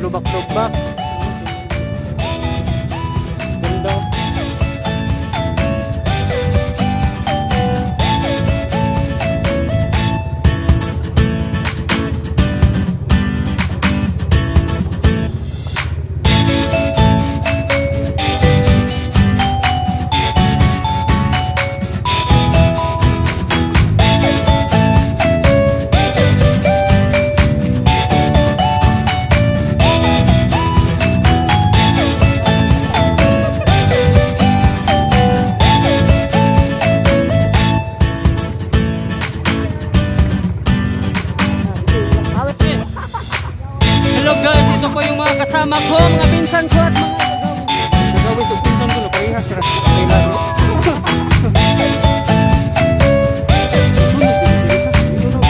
Lubak-lubak. Ganda. Hello guys, ito po yung mga kasama ko, mga pinsan ko at mga gagawin. Gagawin sa pinsan ko na parehas ra kay laro. Sunog din dito sa. Dito na.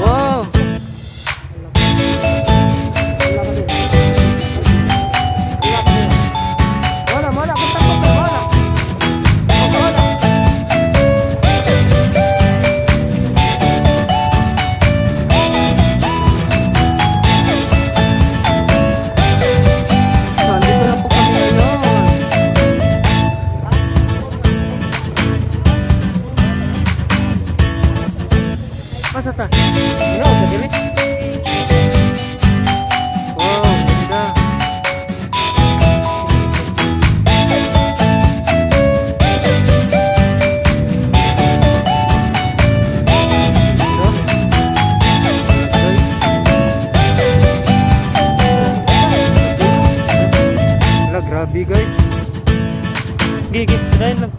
Wow. Wala, wala, kung takot, wala. Wala. So, andito na po kami ngayon. Basta ta. Ano, sa dili? Wow, ganda. Ganda. Guys. Wala, grabe guys. Gigi, try lang.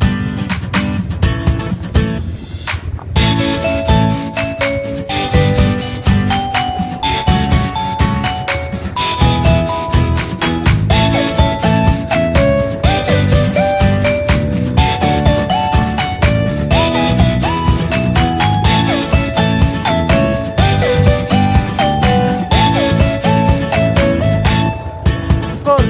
Goal.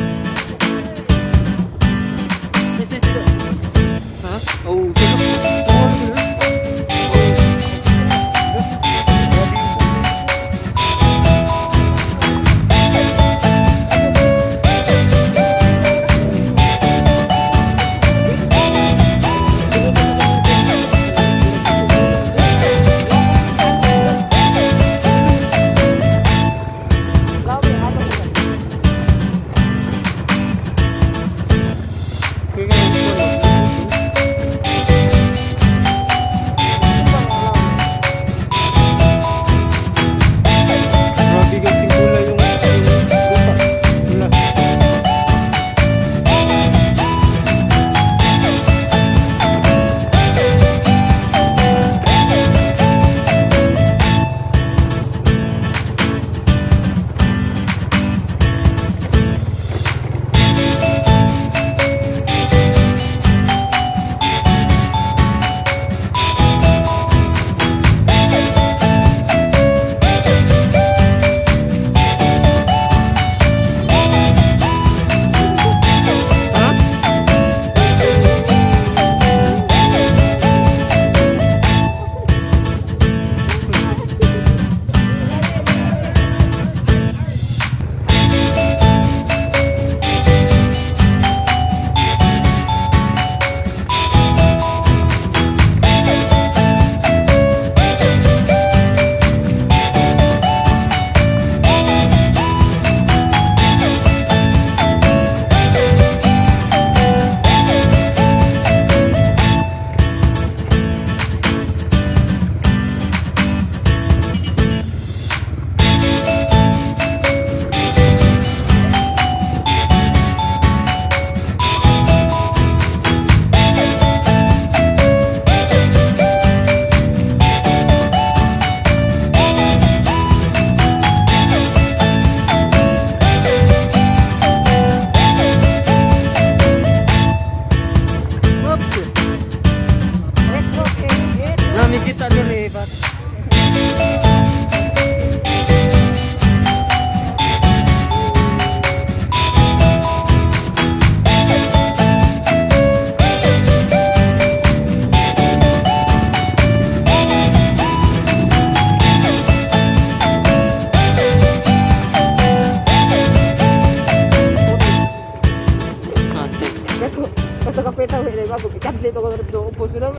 Ikadlit ako sa ubos na.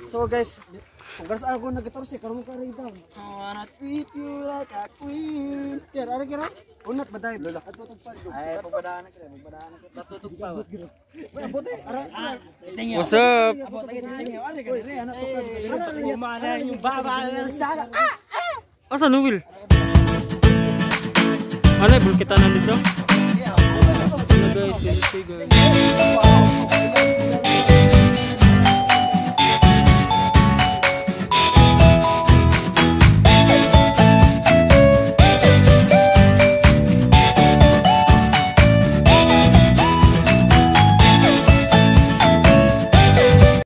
So guys, kung garas ako nag-torsi, karon ka rin down. I wanna treat you like a queen. Kira, ara kira? Unat ba dahil? Lola, katutog pa. Ay, pagbadaan na kira, pagbadaan na kira. Katutog pa. Wala, ara. What's up? Abot, ay, ari ka dire, anak to ka. Kumana yung baba ng sala. Ah! Asa no Will? Ano, bulkitan na dito? Hello guys, see guys.